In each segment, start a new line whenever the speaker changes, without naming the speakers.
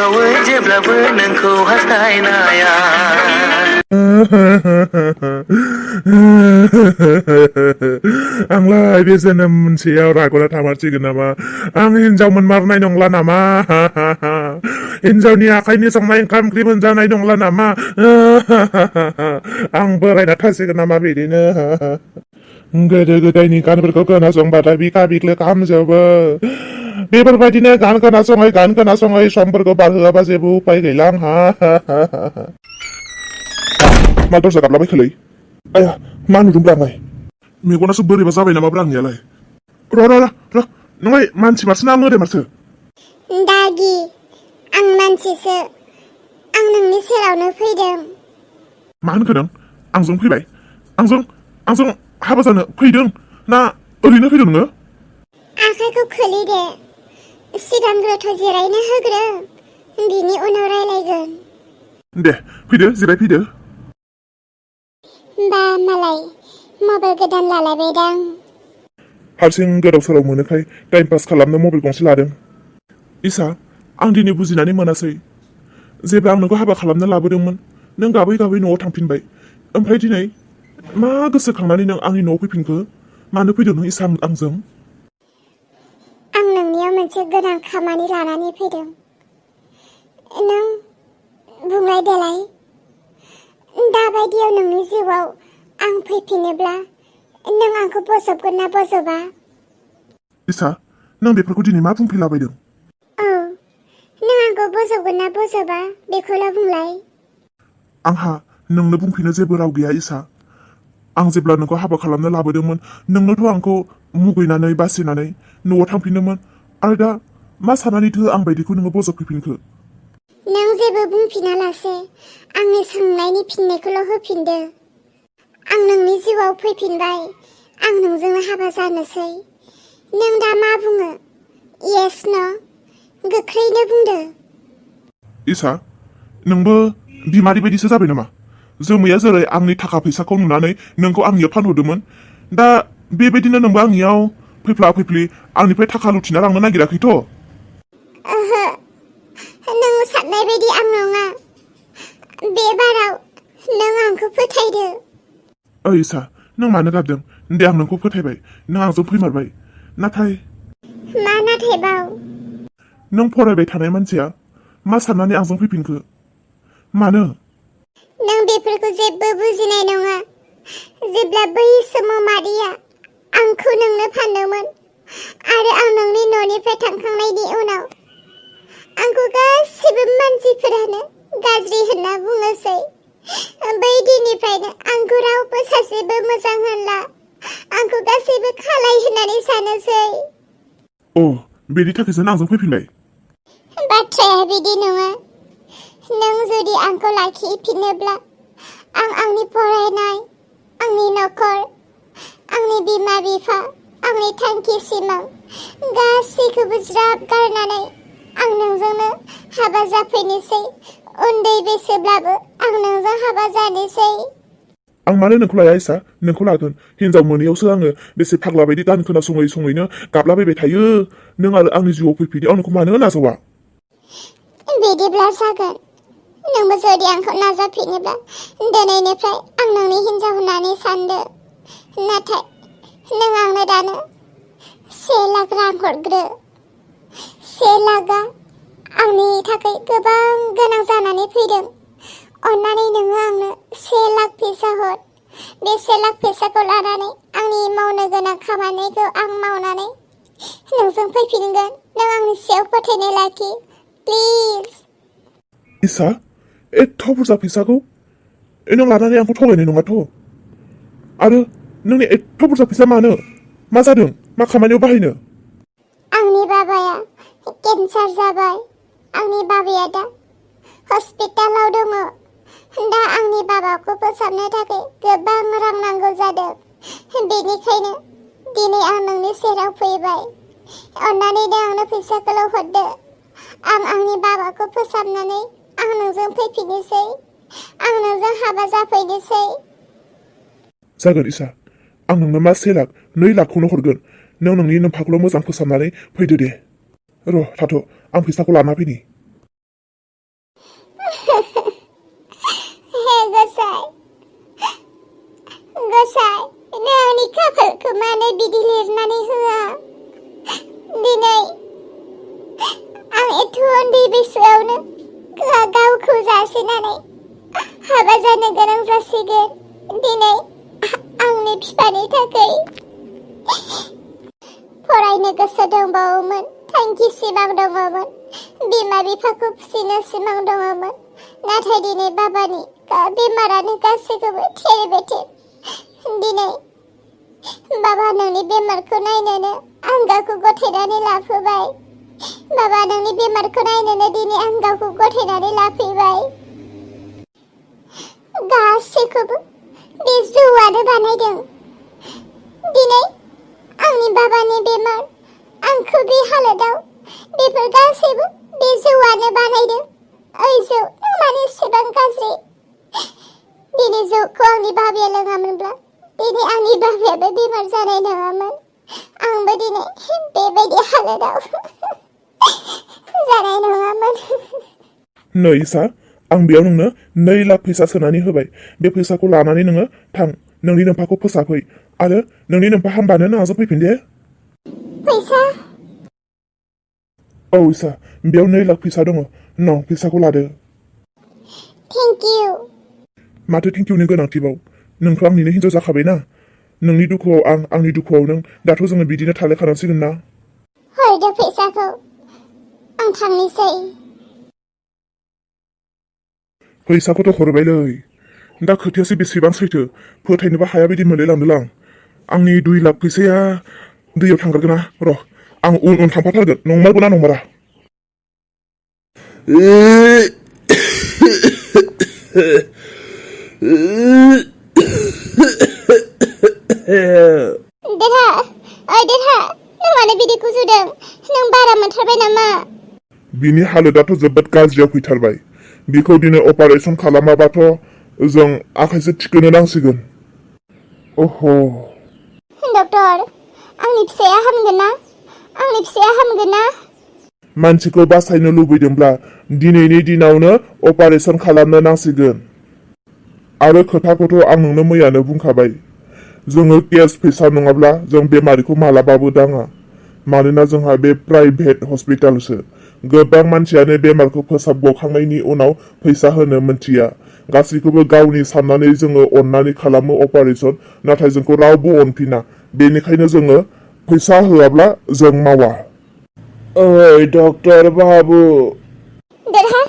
गोसोआवै जेब्लाबो नोंखौ हास्थायनाया
आंलाय बे जोनोम मोनसेयाव रागला थामारसिगोन नामा आं हिनजाव मोनमारनाय नंला नामा हिनजावनि आखाइनि संनाय ओंखाम ओंख्रि मोनजानाय नंला नामा आं बोरायना थासिगोन नामा बिदिनो गोदो गोदायनि गानफोरखौ खोनासंबाथाय बिखा बिख्लो खामजोबो बेफोरबायदिनो गान खोनासङै समफोरखौ बारहोआबा जेबो उपाय गैला आंहा मा दरजा गाबलाबायखोलै आया मा नुदोंब्रा आंलाय मेगनासो बोरैबा जाबाय नामाब्रा आंनियालाय र' नङाय मानसि मारसो ना मोदाय मारसो
दागि आं मानसिसो आं नोंनि सेरावनो फैदों
मा होनखो नों आंजों फैबाय आंजों हाबा जानो फैदों ना ओरैनो फैदों नोङो
आखाइखौ खोलैदे सिगांग्रोथ' जिरायनो होग्रो बिनि उनाव रायलायगोन
दे फैदो जिरायफैदो
बा मालाय मबाइल गोदान लालायबायदां
हारसिं गोदाव सोराव मोनोखाय टाइम पास खालामनो मबाइल गंसे लादों इसा आं दिनै बुजिनानै मोनासै जेब्ला आं नोंखौ हाबा खालामनो लाबोदोंमोन नों गाबै गाबै न'आव थांफिनबाय ओमफ्राय दिनै मा गोसोखांनानै नों आंनि न'आव फैफिनखो मानो फैदों नों इसा आंजों
आं नोंनियाव मोनसे गोनां खामानि लानानै फैदों नों बुंलाय देलाय दाबायदियाव नोंनि जिउआव आं फैफिनोब्ला नों आंखौ बजबगोन ना बजबा
इसा नों बेफोरखौ दिनै मा बुंफैलाबायदों
औ नों आंखौ बजबगोन ना बजबा बेखौल' बुंलाय
आंहा नोंनो बुंफिनो जेबो राव गैया इसा आं जेब्ला नोंखौ हाबा खालामनो लाबोदोंमोन नोंनोथ' आंखौ मुगैनानै बासिनानै न'आव थांफिनदोंमोन आरो दा मा साननानैथो आं बायदिखौ नोङो बजबफैफिनखो
नों जेबो बुंफिनालासे आंनि सोंनायनि फिननायखौल' होफिनदो आं नोंनि जिउआव फैफिनबाय आं नोंजोंनो हाबा जानोसै नों दा मा बुङो येस न' गोख्रैनो बुंदो
इसा नोंबो बिमारि बायदिसो जाबाय नामा जोमैया जेरै आंनि थाखा फैसाखौ नुनानै नोंखौ आंनियाव फानहरदोंमोन दा बेबायदिनो नोंबो आंनियाव फैफ्ला फैफ्लि आंनिफ्राय थाखा लुथिना लांनो नागिराखैथ'
ओहो नों साननाय बायदि आं नङा बे बाराव नों आंखौ फोथायदो
ओइ इसा नों मानो गाबदों दे आं नोंखौ फोथायबाय नों आंजों फैमारबाय नाथाय
मा नाथायबाव
नों फरायबाय थानाय मानसिया मा साननानै आंजों फैफिनखो मानो
नों बेफोरखौ जेबो बुजिनाय नङा जेब्ला बै समाव मादैया आंखौ नोंनो फानदोंमोन आरो आं नोंनि न'निफ्राय थांखांनायनि उनाव आंखौ गासैबो मानसिफोरानो गाज्रि होनना बुङोसै बै दिननिफ्रायनो आंखौ रावबो सासेबो मोजां होनला आंखौ गासैबो खालाय होननानै सानोसै
अ बेनि थाखायसो आंजों फैफिनबाय
बाथ्राया बिदि नङा नों जुदि आंखौ लाखिफिनोब्ला आं आंनि फरायनाय आंनि न'खर आंनि बिमा बिफा आंनि थांखि सिमां गासैखौबो ज्राब गारनानै आं नोंजोंनो हाबा जाफैनोसै उन्दै बैसोब्लाबो आं नोंजों हाबा जानोसै
आं मानो नोंखौ लाया इसा नोंखौ लागोन हिनजाव मोनैयावसो आङो बेसे फाग्ला बायदि गान खोनासङैनो गाबलाबायबाय थायो नों आरो आंनि जिउआव फैफिनो आं नोंखौ मानो नाजावा
बिदिब्ला जागोन नोंबो जुदि आंखौ नाजाफिनोब्ला दिनैनिफ्राय आं नोंनि हिनजाव होननानै सानदो नाथाय नों आंनो दानो 1 लाख रां हरग्रो 1 लाखआ आंनि थाखाय गोबां गोनां जानानै फैदों अन्नानै नोङो आंनो 1 लाख फैसा हर बे 1 लाख फैसाखौ लानानै आंनि मावनो गोनां खामानिखौ आं मावनानै नोंजों फैफिनगोन नों आंनि सायाव फोथायनाय लाखि प्लिज
इसा एथ' बुरजा फैसाखौ नों लानानै आंखौ थगायनाय नङाथ' आरो नोंनि एथ' बुरजा फैसा मानो मा जादों मा खामानियाव बाहायनो
आंनि बाबाया केन्सार जाबाय आंनि बाबाया दा हस्पिटालाव दङ दा आंनि बाबाखौ फोसाबनो थाखाय गोबां रां नांगौ जादों बेनिखायनो दिनै आं नोंनि सेराव फैबाय अन्नानै नों आंनो फैसाखौल' हरदो आं आंनि बाबाखौ फोसाबनानै आं नोंजों फैफिननोसै आं नोंजों हाबा जाफैनोसै
जागोन इसा आं नोंनो मा 1 लाख 2 लाखखौनो हरगोन नों नोंनि नोमफाखौल' मोजां फोसाबनानै फैदो दे र' थाथ' आं फैसाखौ लाना फैनि
हे गसाय गसाय नों आंनि खाफालखौ मानो बिदि लिरनानै होआ दिनै आं एथ' उन्दै बैसोआवनो गावखौ जासिनानै हाबा जानो गोनां जासिगोन दिनै आंनि बिफानि थाखाय फरायनो गोसो दंबावोमोन थांखि सिमां दङमोन बिमा बिफाखौ फिसिनो सिमां दङमोन नाथाय दिनै बाबानि बेमारानो गासैखौबो थेर बेथेर दिनै बाबा नोंनि बेमारखौ नायनोनो आं गावखौ गथायनानै लाफैबाय बाबा नोंनि बेमारखौ नायनोनो दिनै आं गावखौ गथायनानै लाफैबाय गासैखौबो बे जौआनो बानायदों दिनै आंनि बाबानि बेमार आंखौ बे हालोदाव बेफोर गासैबो बे जौआनो बानायदों ओइ जौ नों मानो एसेबां गाज्रि दिनै जौखौ आंनि बाबाया लोङामोनब्ला दिनै आंनि बाबायाबो बेमार जानाय नङामोन आंबो दिनै बेबायदि हालोदाव जानाय नङामोन
नै इसा आं बेयाव नोंनो 2 लाख फैसा सोनानै होबाय बे फैसाखौ लानानै नोङो थां नोंनि नोम्फाखौ फोसाबहै आरो नोंनि नोम्फा हामबानो नाजाव फैफिन दे
फैसा
औ इसा बेयाव 2 लाख फैसा दङ न फैसाखौ लादो
थेंक इउ
माथो थेंकिउनि गोनांथिबाव नोंथ' आंनिनो हिन्जाव जाखाबायना नोंनि दुखुआव आंनि दुखुआव नों दाथ' जोङो बिदिनो थालायखानांसिगोन ना
हरदो फैसाखौ आं थांनोसै
फैसाखौथ' हरबायलै दा खोथायासो बेसेबां सैथो फोथायनोबो हाया बायदि मोनलायलांदों आंनि 2 लाख फैसाया दैयाव थांगारगोन ना र' आं उन थांफाथारगोन नंमारगौना नंमारा
देहा ओइ देहा नों मानो बिदि गुजुदों नों बारा मोनथारबाय नामा
बिनि हालोदाथ' जोबोद गाज्रियाव फैथारबाय बिखौ दिनै अपारेशन खालामाबाथ' जों आखाइसो थिखोनो नांसिगोन अह
डक्टर आंनि फिसाया हामगोन ना आंनि फिसाया हामगोन ना
मानसिखौ बासायनो लुबैदोंब्ला दिनैनि दिनावनो अपारेशन खालामनो नांसिगोन आरो खोथाखौथ' आं नोंनो मैयानो बुंखाबाय जोङो केस फैसा नङाब्ला जों बेमारिखौ मालाबाबो दाङा मानोना जोंहा बे प्राइभेट हस्पिटालसो गोबां मानसियानो बेमारखौ फोसाबगखांनायनि उनाव फैसा होनो मोनथिया गासैखौबो गावनि साननानै जोङो अननानै खालामो अपारेशन नाथाय जोंखौ रावबो अनफिना बेनिखायनो जोङो फैसा होआब्ला जों मावा ओइ डक्टर बाबु
देरहा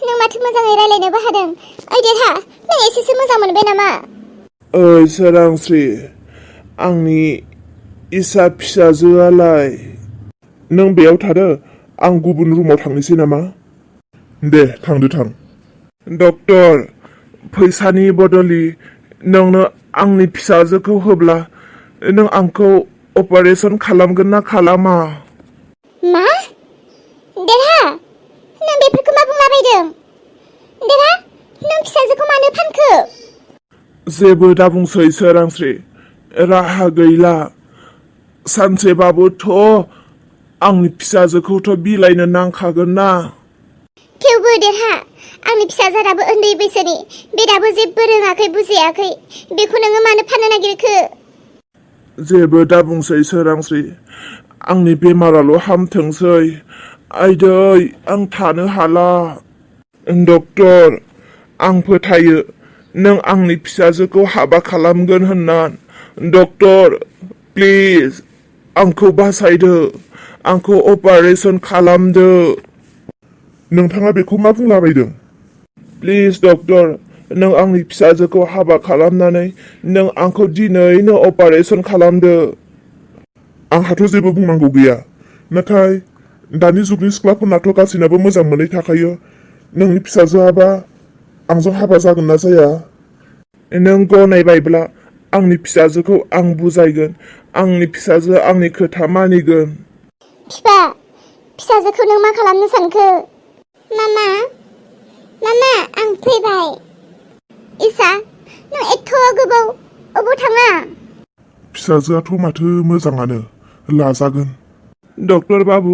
नों माथो मोजाङै रायलायनोबो हादों ओइ देरहा नों एसेसो मोजां मोनबाय नामा
ओइ सोरांस्रि आंनि इसा फिसाजोआलाय नों बेयाव थादो आं गुबुन रुमाव थांनोसै नामा दे थांदो थां डक्टर फैसानि बदलि नोंनो आंनि फिसाजोखौ होब्ला नों आंखौ अपारेशन खालामगोन ना खालामा
मा देरहा नों बेफोरखौ मा बुंलाबायदों देरहा नों फिसाजोखौ मानो फानखो
जेबो दाबुंसै सोरांस्रि राहा गैला सानसेबाबोथ' आंनि फिसाजोखौथ' बिलाइनो नांखागोन ना
थेवबो देरहा आंनि फिसाजोआबो उन्दै बैसोनि बे दाबो जेबो रोङाखै बुजियाखै बेखौ नोङो मानो फाननो नागिरखो
जेबो दाबुंसै सोरांस्रि आंनि बेमाराल' हामथोंसै आइदै आं थानो हाला डक्टर आं फोथायो नों आंनि फिसाजोखौ हाबा खालामगोन होनना डक्टर प्लिज आंखौ बासायदो आंखौ अपारेशन खालामदो नोंथाङा बेखौ मा बुंलाबायदों प्लिज डक्टर नों आंनि फिसाजोखौ हाबा खालामनानै नों आंखौ दिनैनो अपारेशन खालामदो आंहाथ' जेबो बुंनांगौ गैया नाथाय दानि जुगनि सिख्लाफोरनाथ' गासैनाबो मोजां मोननाय थाखायो नोंनि फिसाजोआबा आंजों हाबा जागोन ना जाया नों गनायबायब्ला आंनि फिसाजोखौ आं बुजायगोन आंनि फिसाजोआ आंनि खोथा मानिगोन
फिफा फिसाजोखौ नों मा खालामनो सानखो मामा मामा आं फैबाय इसा नों एथ' गोबाव अबाव थाङा
फिसाजोआथ' माथो मोजाङानो लाजागोन डक्टर बाबु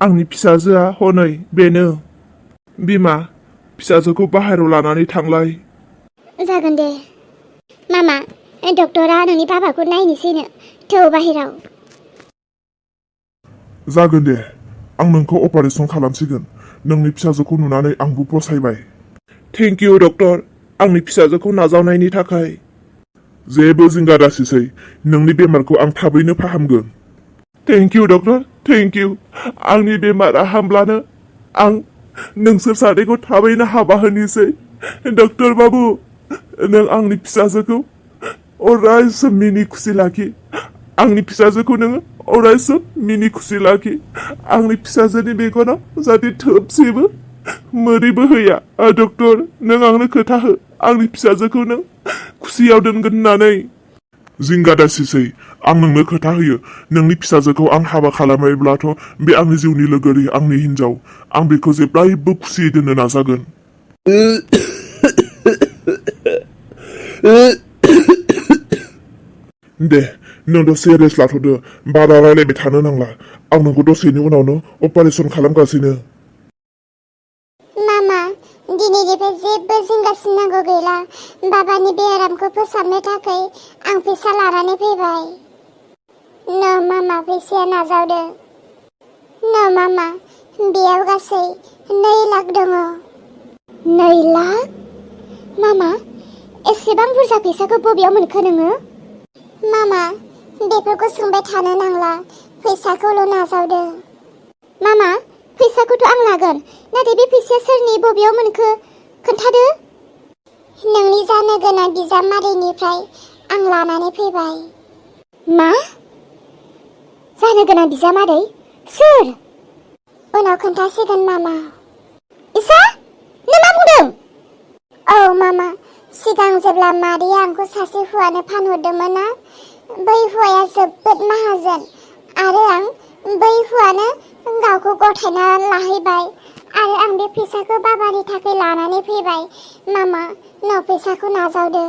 आंनि फिसाजोआ हनै बेनो बिमा फिसाजोखौ बाहेरायाव लानानै थांलाय।
जागोन दे मामा, डक्टरा नोंनि बाबाखौ नायनोसैनो, थौ बाहेराव।
जागोन दे, आं नोंखौ अपारेसन खालामसिगोन। नोंनि फिसाजोखौ नुनानै आंबो फसायबाय। थेंक इउ डक्टर, आंनि फिसाजोखौ नाजावनायनि थाखाय। जेबो जिंगा दासिसै, नोंनि बेमारखौ आं थाबैनो फाहामगोन। Thank you doctor, thank you. आंनि बेमारा हामब्लानो आं नोंसोर सानैखौ थाबैनो हाबा होनोसै। डक्टर बाबु, नों आंनि फिसाजोखौ अरायसम मिनि खुसि लाखि। आंनि फिसाजोखौ नोङो अरायसम मिनि खुसि लाखि। आंनि फिसाजोनि मेगनाव जाहाथे थोबसेबो मोदैबो होया। डक्टर, नों आंनो खोथा हो, आंनि फिसाजोखौ नों खुसियाव दोनगोन होननानै। जिंगा दासिसै, आं नोंनो खोथा होयो। नोंनि फिसाजोखौ आं हाबा खालामोब्लाथ' बे आंनि जिउनि लोगोरि, आंनि हिनजाव। आं बेखौ जेब्लायबो खुसियै दोननो नाजागोन। दे, नों दसे रेस्ट लाथ'दो, बारा रायलायबाय थानो नांला। आं नोंखौ दसेनि उनावनो अपारेसन खालामगासिनो।
मामा, दिनैनिफ्राय जेबो जिंगासिनांगौ गैला। बाबानि बेरामखौ फोसाबनो थाखाय आं फैसा लानानै फैबाय। न' मामा, फैसाया नाजावदो। न' मामा, बेयाव गासै 2 लाख दङ। 2 लाख? मामा, एसेबां बुरजा फैसाखौ बबेयाव मोनखो नोङो? मामा, बेफोरखौ सोंबाय थानो नांला, फैसाखौल' नाजावदो। मामा, फैसाखौथ' आं लागोन, नाथाय बे फैसाया सोरनि, बबेयाव मोनखो खोन्थादो। नोंनि जानो गोनां बिजामादैनिफ्राय आं लानानै फैबाय। मा? जानो गोनां बिजामादै? सोर? उनाव खोन्थासिगोन मामा। इसा, नों मा बुंदों? औ मामा, सिगां जेब्ला मादैया आंखौ सासे हौवानो फानहरदोंमोन ना, बै हौवाया जोबोद माहाजोन, आरो आं बै हौवानो गावखौ गथायना लाहैबाय, आरो आं बे फैसाखौ बाबानि थाखाय लानानै फैबाय। मामा, न' फैसाखौ नाजावदो।